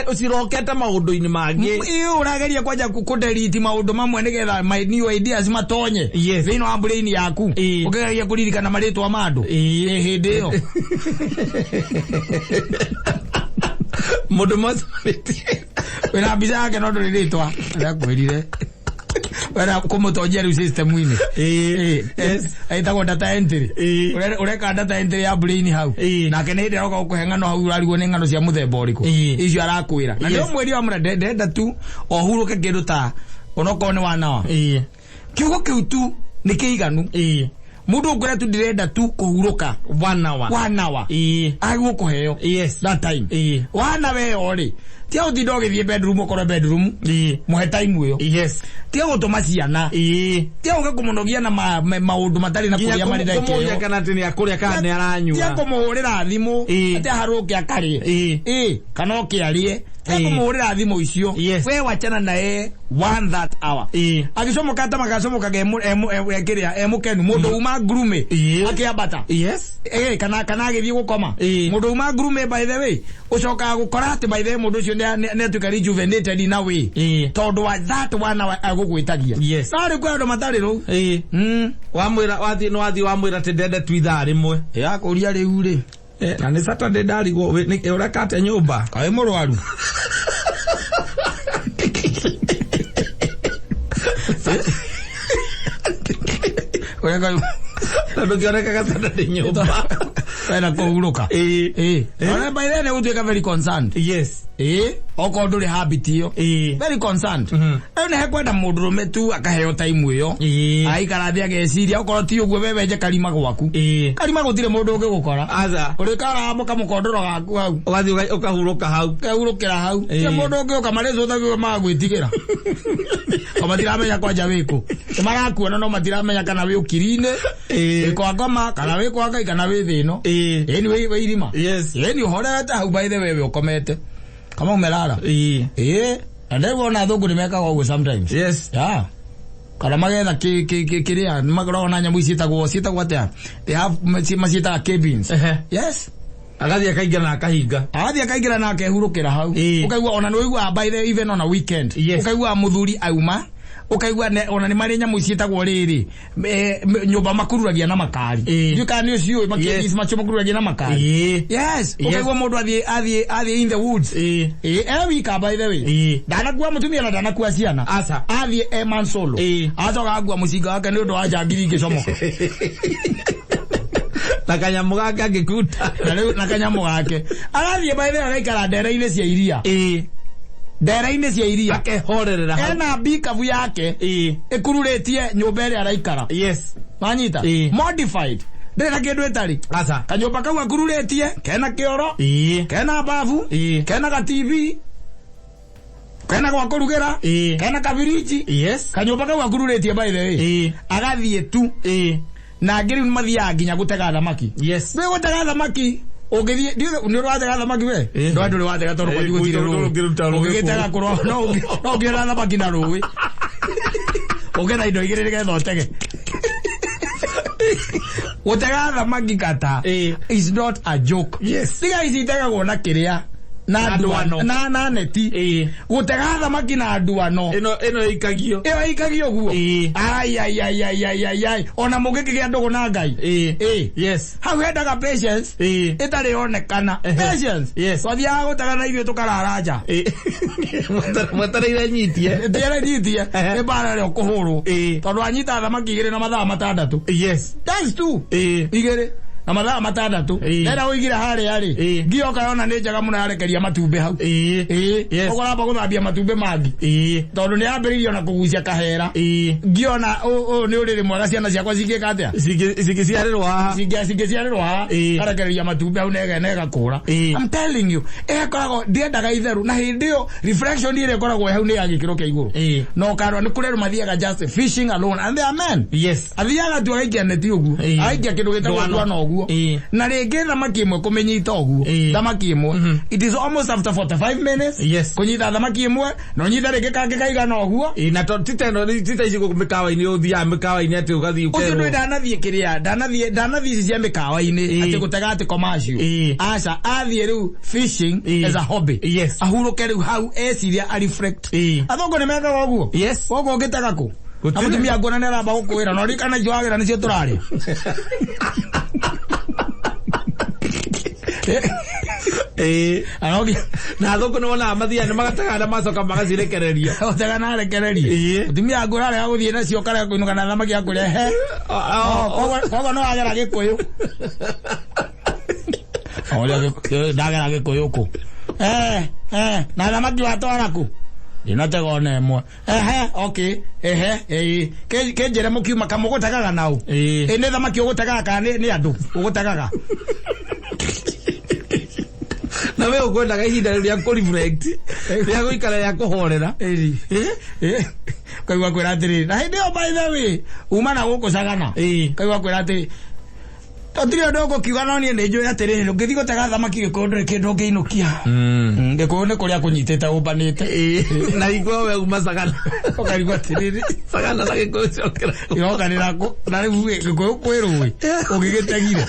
ũcirokete maũndũ-inĩ mangĩ. Ĩ, ũrageria kwanja kũdelete maũndũ mamwe nĩgetha my new ideas matonye thĩinĩ wa brain yaku. Ũkĩgeria kũririkana marĩtwa ma andũ. Ĩ, hĩndĩ ĩyo Mũndũ mwacemanĩtie. Wĩna mbica yake no ndũrĩ rĩtwa ndakwĩrire wena kũmũtonjia rĩu system-inĩ. Ĩtagwo data entry. Ũreka data entry ya brain hau. Nake nĩ hĩndĩ aroka gũkũhe ng'ano hau, ũrarigwo nĩ ng'ano cia mũthemba ũrĩkũ icio arakwĩra. Na nĩ mwĩri wa mũra ndenda tu ohurũke kĩndũ ta onokorwo nĩ wanawa. Kiugo kĩu tu nĩ kĩiganu. Mũndũ ũkwĩra tu ndĩrenda tu kũhurũka 1 hour. 1 hour, agĩrĩirwo kũheo that time. 1 hour ĩyo rĩ, tia gũtinda ũgĩthiĩ bedroom, ũkorwo bedroom, mũhe time ĩyo. Tia gũtũma ciana, tia gũka kũmũnogia na maũndũ matarĩ na Nginya kũrĩa marĩ ndagĩka kũmũria ĩyo. kana atĩ nĩ akũrĩa kana nĩ Tia aranyua. kũmũhũrĩra thimũ atĩ aharũke akarĩe. Kana oke arĩe. Tia kũmũhũrĩra thimũ icio. We wachana na ye one that hour. Agĩcomoka ta magacomokaga kĩrĩa e mũkenu, mũndũ uma ngurume akĩambata. Kana agĩthiĩ gũkoma. Mũndũ uma ngurume, by the way, ũcokaga gũkora atĩ by the way mũndũ ũcio nĩ atuĩka rejuvenated in a way tondũ wa that 1 hour agũgwĩtagia. No rĩu kwĩ andũ matarĩ rũu. Wamwĩra wathiĩ nĩ wathiĩ wamwĩra atĩ ndende tu ithaa rĩmwe. Yakũria rĩu rĩ. Na nĩ Saturday ndarigwo ũreka atĩa nyũmba? Kaĩ mũrwaru? Ũreka Tondũ kĩonekaga Saturday nyũmba. Wenda kũhurũka. Ona by then ũtuĩka very concerned. Okorwo ndũrĩ habit ĩyo. Very concerned. Rĩu nĩ hekwenda mũndũrũme tu akaheo time ĩyo. Aikara thĩ ageciria, okorwo ti ũguo we wenje karima gwaku. Karima gũtirĩ mũndũ ũngĩgũkora. Aca. Ũrĩkara kamũkondoro gaku hau. Ũgathiĩ ũkahurũka hau. Ũkehurũkĩra hau. Ti mũndũ ũngĩũka marĩcũthagio magagwĩtigĩra. O matiramenya kwanja wĩkũ. Nĩ marakuona no matiramenya kana wĩ ũkiri-inĩ, wĩ kwa ngoma, kana wĩ kwa Ngai, kana wĩ thĩ ĩno. Ĩni wĩ irima. Ĩni ũhorete hau by the way we ũkomete. Kama umelala. Na ndĩrĩ wona athũngũ nĩ mekaga ũguo sometimes. Yeah. Kana magetha kĩrĩa nĩ makoragwo na nyamũ ici ciĩtagwo atĩa? They have maciĩtaga cabins. Yes. Agathiĩ akaingĩra na akahinga. Agathiĩ akaingĩra na akehurũkĩra hau. Ũkaigua ona nĩ ũiguaga by the even on a weekend. Ũkaigua mũthuri auma, ũkaigua ona nĩ marĩ nyamũ ciĩtagwo rĩrĩ, nyũmba makururagia na makari. Ndiũĩ kana nĩ ũciũĩ macio makururagia na makari. Yes. Ũkaigua mũndũ athiĩ in the woods. E wika by the way. Ndanakua mũtumia na ndanakua ciana. Aca. Athiĩ e man solo. Acoka akua mũcinga wake nĩ ũndũ wa njangiri ingĩcomoka. Na kanyamũ gake angĩkuta. Na rĩu na kanyamũ gake. Arathiĩ by the way agaikara ndere-inĩ cia iria. Ndere-inĩ cia iria. Akehorerera hau. Ena mbikabu yake ĩkururĩtie nyũmba ĩrĩa araikara. Manyita? Modified. Ndĩrĩ na kĩndũ ĩtarĩ. Aca. Kanyũmba kau akururĩtie kena kĩoro, kena babu, kena ga TV, kena gwa kũrugĩra, kena kabiriji. Kanyũmba kau akururĩtie by the way. Agathiĩ tu. Na angĩ rĩu nĩ mathiaga nginya gũtega thamaki. Wĩ gũtega thamaki ũngĩthiĩ nĩ ũrĩ watega thamaki we? Ndũĩ ndũrĩ watega tondũ kwanyu gũtirĩ rũĩ. Ndũngĩruta rũĩ. Ũngĩgĩtega kũrwa no ũngĩona thamaki na rũĩ. Ũngĩetha indo igĩrĩ nĩgetha ũtege. Gũtega thamaki kata is not a joke. Tiga ici itegagwo na kĩrĩa na Na nduano nduano. na neti. Gũtega thamaki na nduano. Ĩno ĩikagio. Ĩyo ĩikagio ũguo. Ai ai ai ai ai ai ai. Ona mũngĩkĩgĩa ndũgũ na Ngai. Hau hendaga patience. Ĩtarĩ yonekana. Patience. Twathiaga gũtega na ithuĩ tũkarara nja. Mwetereire nyitie. Ndiere nyitie. Nĩ mbara ĩrĩa ũkũhũrwo. Tondũ anyita thamaki igĩrĩ na mathaa 6. Yes. That's two. Igĩrĩ. Na mathaa 6. Ĩĩ. Ndenda ũigire harĩa rĩ, Ĩĩ. ngioka yona nĩ njega mũno yarekeria matumbĩ hau. Ĩĩ. Ĩĩ. Yes. Ũguo ũramba gũthambia matumbĩ mangi. Ĩĩ. Tondũ nĩ yambĩrĩirie ona kũgucia kahera. Ĩĩ. Ngiona ũyũ nĩ ũrĩrĩ mwega ciana ciakwa cingĩka atĩa? Cingĩciarĩrwo haha. Cingĩciarĩrwo haha. Ĩĩ. Karekereria matumbĩ hau na ĩgakũra. Ĩĩ. I'm telling you, ĩkoragwo ndiendaga itherũ na hĩndĩ ĩyo reflection ĩrĩa ĩkoragwo hau nĩ ya gĩkĩro kĩa igũrũ. Ĩĩ. Na ũkarora nĩ kũrĩ andũ mathiaga just fishing alone and they are men. Yes. Athiaga tu agaikia neti ũguo. Ĩĩ. Agaikia kĩndũ gĩtagwo Ndwano. ndwano ũguo. Ĩĩ. Na rĩngĩ thamaki ĩmwe kũmĩnyita ũguo. Ĩĩ. Thamaki ĩmwe. It is almost after 45 minutes. Yes. Kũnyita thamaki ĩmwe na ũnyite rĩngĩ kangĩ kaigana ũguo. Ĩĩ, na to tita ĩno tita ici gũkũ mĩkawa-inĩ ũthiaga mĩkawa-inĩ atĩ ũgathiĩ Ũcio ndũĩ ũkerwo. ndanathiĩ kĩrĩa ndanathiĩ ici cia mĩkawa-inĩ Ĩĩ. atĩ gũtega atĩ commercial. Ĩĩ. Aca athiĩ rĩu fishing Ĩĩ. as a hobby. Yes. Ahurũke rĩu hau eciria a reflect. Ĩĩ. Athũngũ nĩ mekaga ũguo. Yes. Koguo ũngĩtega kũ? Gũtirĩ. Na mũtumia nguona nĩ aramba gũkwĩra no ririkana icio wagĩra nĩcio tũrarĩa. Ĩĩ. Arogi Na athũngũ nĩ wonaga mathiaga nĩ magatega na macoka magacirekereria. ũtega na arekererie. Ĩĩ. Mũtumia nguona arega gũthiĩ nacio karega kũinũka na thamaki ya kũrĩa he. Koguo no wagera Gĩkũyũ. Ũrĩa Gĩkũyũ ndagera Gĩkũyũ kũ? Na thamaki watwara kũ? Ndinatega ona ĩmwe. Ehe, okay. Ehe, ĩĩ. Kĩnjĩre mũkiuma kamũgũtegaga naũ? Ĩĩ. Ĩ nĩ thamaki ũgũtegaga kana nĩ andũ ũgũtegaga? Na we ũkwendaga ihinda rĩu rĩa kũ-reflect, rĩa gũikara rĩa kũhorera. Ĩĩ. Ĩ. Kaigua kwĩra atĩrĩrĩ, na hĩndĩ ĩyo by the way, uma na gũkũ Sagana. Ĩĩ. Kaigua kwĩra atĩrĩ, tũtirĩ ũndũ ũgũkiuga no niĩ nĩ njũĩ atĩrĩrĩ, ũngĩthiĩ gũtega thamaki Gĩkũyũ ndũrĩ kĩndũ ũngĩinũkia. Gĩkũyũ nĩ kũrĩa kũnyitĩte ũmbanĩte. Ĩĩ. Na igua we uma Sagana. Ũkarigwo atĩrĩrĩ, Sagana na Gĩkũyũ cokera. irokanĩra kũ? Na rĩu Gĩkũyũ kwĩ rũĩ, ũngĩgĩtegire.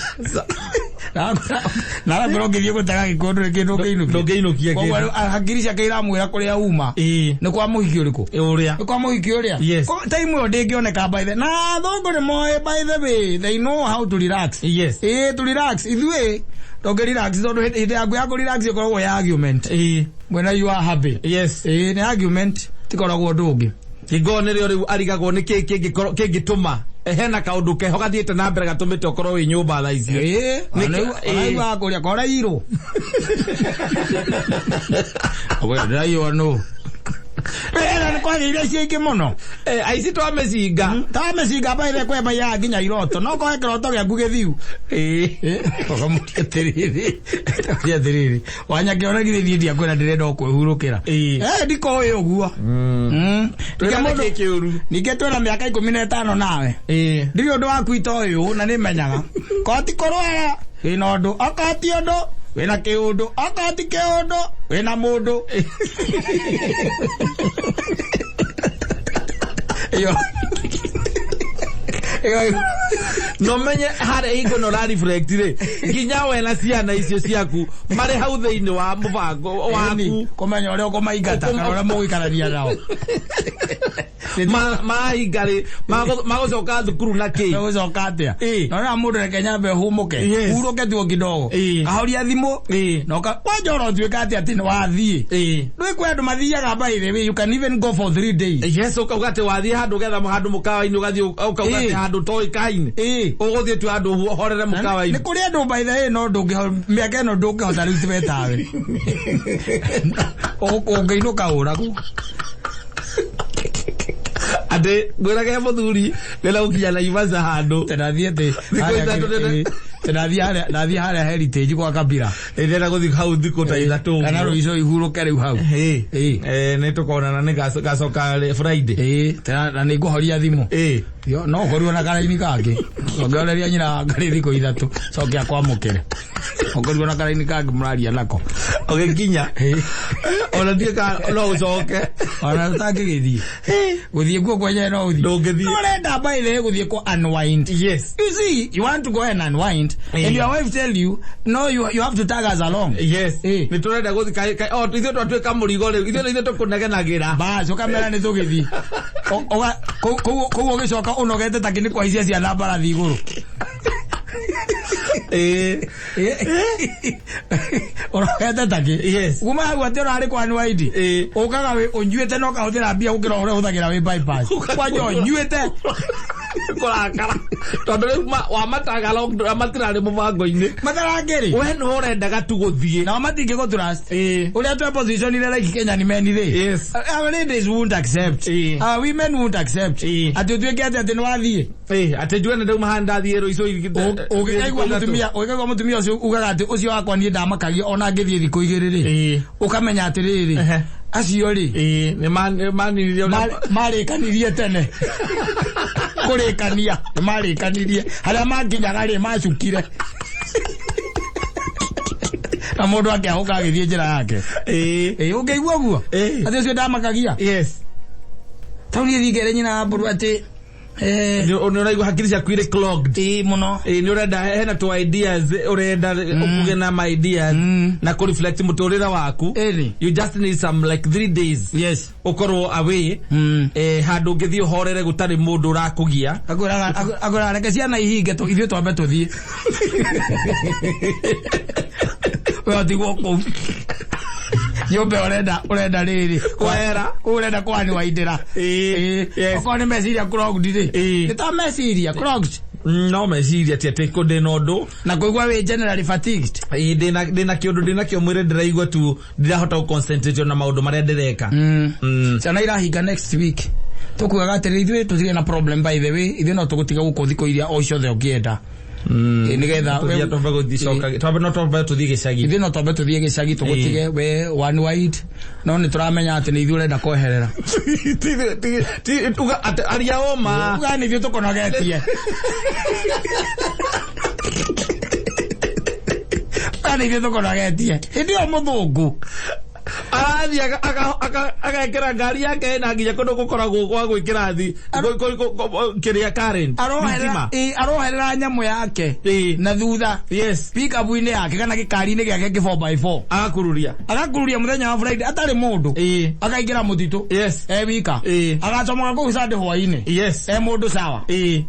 Na arakwĩra ũngĩthiĩ gũtega Gĩkũyũ ndũrĩ kĩndũ ũngĩinũkia. Ndũngĩinũkia Koguo kĩndũ. rĩu hakiri ciake iramwĩra kũrĩa uma. Ĩĩ. Nĩ kwa mũhiki ũrĩkũ? Ũrĩa. Nĩ kwa mũhiki ũrĩa? Yes. Time ĩyo ndĩngĩoneka by the na athũngũ nĩ moĩ by the way, they know how to relax. Yes. Ĩĩ to relax ithuĩ ndũngĩ relax tondũ hĩndĩ yaku ya kũ relax ĩkoragwo ya argument. Ĩĩ. When you are happy. Yes. Ĩĩ nĩ argument tikoragwo ũndũ ũngĩ. Hingo nĩrĩo rĩu arigagwo nĩ kĩĩ kĩngĩkorwo kĩngĩtũma hena kaũndũ keho gathiĩte na mbere gatũmĩte ũkorwo wĩ nyũmba thaa ici. Ĩĩ. Ĩĩ. Araigua kũrĩa korairwo. Ndĩraiywo nũ? Wĩra nĩ kwagĩire icio ingĩ mũno. Aici twamĩcinga. Tamĩcinga baithe kwemba ya nginya iroto. No kohe kĩroto gĩaku gĩthiu. Ĩĩ. Ũkamũria atĩrĩrĩ, ũkamũria atĩrĩrĩ, wanyakĩona githĩ niĩ ndiakwĩra ndĩrenda o kwĩhurũkĩra. Ĩĩ. Ndikoĩ ũguo. Ningĩ Twĩna mũndũ kĩ kĩũru. ningĩ twĩna mĩaka 15 nawe. Ĩĩ. Ndirĩ ũndũ waku itoĩ ũũ na nĩmenyaga. Ko ti kũrwara wĩna ũndũ, okorwo ti ũndũ wĩna kĩũndũ, okorwo ti kĩũndũ wĩna mũndũ. Ĩyo. Ĩyo. No menye harĩa hingo no reflect rĩ nginya we na ciana icio ciaku marĩ hau thĩinĩ wa mũbango waku kũmenya ũrĩa ũkũmaingata kana ũrĩa mũgũikarania nao. Mahinga rĩ magũcoka thukuru na kĩ? Gũcoka atĩa? Ĩĩ. Naona mũndũ reke nyambe hũmũke. Yes. Hurũke tu o kidogo. Ĩĩ. Kahoria thimũ. Ĩĩ. Na ũka kwanja oro ũtuĩka atĩ atĩ nĩ wathiĩ. Ĩĩ. Ndũĩ kwĩ andũ mathiaga by the way, you can even go for 3 days. Yes, ũkauga atĩ wathiĩ handũ getha handũ mũkawa-inĩ ũgathiĩ ũkauga atĩ Ĩĩ. handũ toĩkaine. Ĩĩ. Ũgũthiĩ tu handũ ũhorere Nĩ mũkawa-inĩ. kũrĩ andũ by the way no ndũngĩho mĩaka ĩno ndũngĩhota rĩu tiwe tawe. Ũngĩinũka ũragwo. Atĩ ngwĩrage mũthuri ndĩrenda gũkinya Naivasha handũ. Ndathiĩ atĩ Thikũ ithatũ ndathiĩ harĩa ndathiĩ harĩa Heritage kwa Kabira. Ndĩrenda gũthiĩ hau thikũ ta ithatũ. Kana rũico ihurũke rĩu hau. Ĩĩ. Ĩĩ. Nĩ tũkonana nĩ gacoka Friday. Ĩĩ, tena na nĩ ngũhoria thimũ. Ĩĩ. Yo, no ũkorirwo na karaini kangĩ. Ũngĩoneria nyina ngarĩ thikũ 3, coke akwamũkĩre. Ũkorirwo na karaini kangĩ mũraria nako. Ũgĩkinya. Ĩĩ. Ona ndiĩ ka no ũcoke. Ona ũtangĩgĩthiĩ. Gũthiĩ kuo kwenyewe no ũthiĩ. Ndũngĩthiĩ. No ũrenda by the way gũthiĩ kũ unwind. Yes. You see, you want to go and unwind, and your wife tell you, no, you have to tag us along. Yes. Ĩĩ. Nĩ tũrenda gũthiĩ o ithuĩ twatuĩka mũrigo rĩu. Ithuĩ nĩ ithuĩ tũkũnegenagĩra. Bas, ũkamera nĩ tũgĩthiĩ. Kũu ũgĩcoka ũnogete ta kĩ nĩ kũhaicia ciana mbarathi igũrũ. Ĩĩ. Ũnogete ta kĩ? Yes. Kuma hau atĩ ũrarĩ kwa unwind. Ĩĩ. Ũkaga wĩ ũnyuĩte na ũkahũthĩra mbia gũkĩra ũrĩa ũhũthagĩra wĩ bypass. Kwanja ũnyuĩte. Kũrakara tondũ rĩu wamatanga lockdown matirarĩ mũbango-inĩ. Matarangĩrĩ. We nĩwe ũrendaga tu gũthiĩ. Nao matingĩ trust. Ĩĩ. Ũrĩa twe positionire like Kenyan men rĩ. Yes. Our ladies won't accept. Ĩĩ. Our women won't accept. Ĩĩ. Atĩ ũtuĩke atĩ nĩ wathiĩ. Ĩĩ, atĩ njuge nĩ ndauma haha ndathiĩ rũicũ. Ũngĩkaigua mũtumia, ũngĩkaigua mũtumia ũcio ugaga atĩ ũcio wakwa niĩ ndamakagia ona ngĩthiĩ thikũ igĩrĩ rĩ. Ĩĩ. Ũkamenya atĩrĩrĩ. Ehe. Acio rĩ. Ĩĩ, nĩ maninirie ũrĩa- Marĩkanirie tene. Kũrĩkania, nĩ marĩkanirie. Harĩa makinyaga rĩ macukire. Na mũndũ akĩahũka agĩthiĩ njĩra yake. Ĩĩ. Ĩĩ, ũngĩigua ũguo? Ĩĩ. Atĩ ũcio ndamakagia. Yes. Tau niĩ thiĩ ngere nyina wa mbũrũ atĩ Nĩ ũraigua hakiri ciaku irĩ clogged. Ĩĩ mũno. Ĩĩ, nĩ ũrenda hena tu ideas ũrenda ũkũgĩa na ma ideas na kũ reflect mũtũrĩre waku. Ĩni. You just need some like 3 days. Yes. Ũkorwo away. Handũ ũngĩthiĩ ũhorere gũtarĩ mũndũ ũrakũgia. Akwĩraga reke ciana ihinge ithuĩ twambe tũthiĩ. We ũtigwo kũu. Nyũmba ũrenda rĩrĩ. Kwehera. Kũu ũrenda kwani waindĩra. Ĩĩ. Ĩĩ. Yes. Okorwo nĩ meciria clogged rĩ. Ĩĩ. Nĩ ta meciria clogged. No meciria ti atĩ kũ ndĩna ũndũ. Na kũigua wĩ generally fatigued. Ĩĩ, ndĩna kĩũndũ ndĩna kĩo mwĩrĩ ndĩraigua tu ndirahota gũ concentrate na maũndũ marĩa ndĩreka. Ciana irahinga next week. Tũkugaga atĩrĩ ithuĩ tũtirĩ na problem, by the way, ithuĩ no tũgũtiga gũkũ thikũ iria o ciothe ũngĩenda. Ĩĩ, nĩgetha Tũthiĩ twambe gũthiĩ coka twambe no twambe tũthiĩ gĩcagi. Ithuĩ no twambe tũthiĩ gĩcagi tũgũtige we one wide, no nĩ tũramenya atĩ nĩ ithuĩ ũrenda kweherera. Uga atĩ aria ũma. Uga nĩ ithuĩ tũkũnogetie. Uga nĩ ithuĩ tũkũnogetie. Hĩndĩ ĩyo mũthũngũ Arathiĩ agekĩra ngari yake ĩna nginya kũndũ gũkoragwo gwa gwĩkĩra thi kĩrĩa current. Aroherera thitima. Ĩ, aroherera nyamũ yake Ĩĩ. na thutha Yes. pickup-inĩ yake kana gĩkari-inĩ gĩake kĩ 4x4. Agakururia. Agakururia mũthenya wa Friday atarĩ mũndũ. Ĩĩ. Akaingĩra mũtitũ. Yes. E wika. Ĩĩ. Agacomoka kũu Sunday hwaĩ-inĩ. Yes. E mũndũ sawa. Ĩĩ.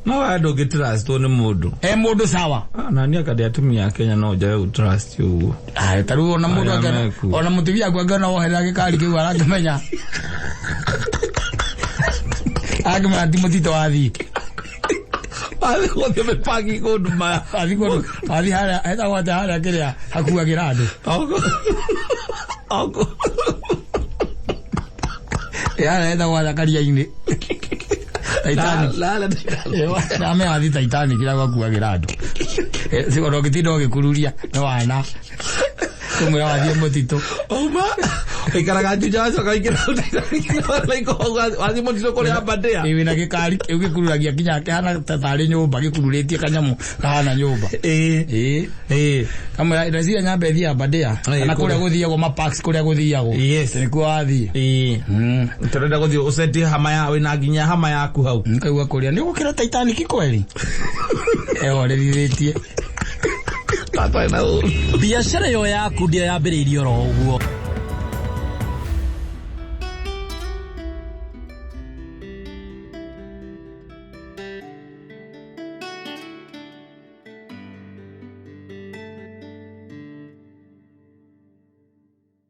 No we ndũngĩ trustwo nĩ mũndũ. E mũndũ sawa. Ah, na niĩ akandĩ atumia a Kenya no njage gũ trust ũguo. Ai, ta rĩu ona mũndũ Arĩa angĩona mekuo. ona mũtumia aku angĩona woherera gĩkari kĩu arakĩmenya ti mũtitũ wathiĩ. Wathiĩ gũthiĩ mĩbangi kũndũ maya. Wathiĩ kũndũ wathiĩ harĩa hetagwo atĩa harĩa kĩrĩa hakuagĩra andũ. Oko. Oko. Ĩ, harĩa hetagwo atĩa karia-inĩ Titanic. La la. Ame wathiĩ Titanic kĩrĩa gwakuagĩra andũ. Ona ũngĩtinda ũgĩkururia nĩ wana kũmwĩra wathiĩ mũtitũ. Uma. Ikaraga Juja wacoka waingĩra like wathiĩ mũtitũ kũrĩa Aberdare. Ĩ, wĩna gĩkari kĩu gĩkururagia nginya kĩhana ta tarĩ nyũmba gĩkururĩtie kanyamũ kahana nyũmba. Ĩĩ. Ĩ. Ĩĩ. Kamwĩra ndeciria nyambe thiĩ Aberdare kana kũrĩa kũrĩa. gũthiagwo ma parks kũrĩa gũthiagwo. Yes. Nĩkuo wathiĩ. Ĩĩ. Tũrenda gũthiĩ ũceti hama ya wĩna nginya hama yaku hau. Nkaigua kũrĩa nĩ ũgũkĩra Titanic kweri ehorerithĩtie. Tata na ũru. Biacara ĩyo yaku ndĩa yambĩrĩirie oro ũguo.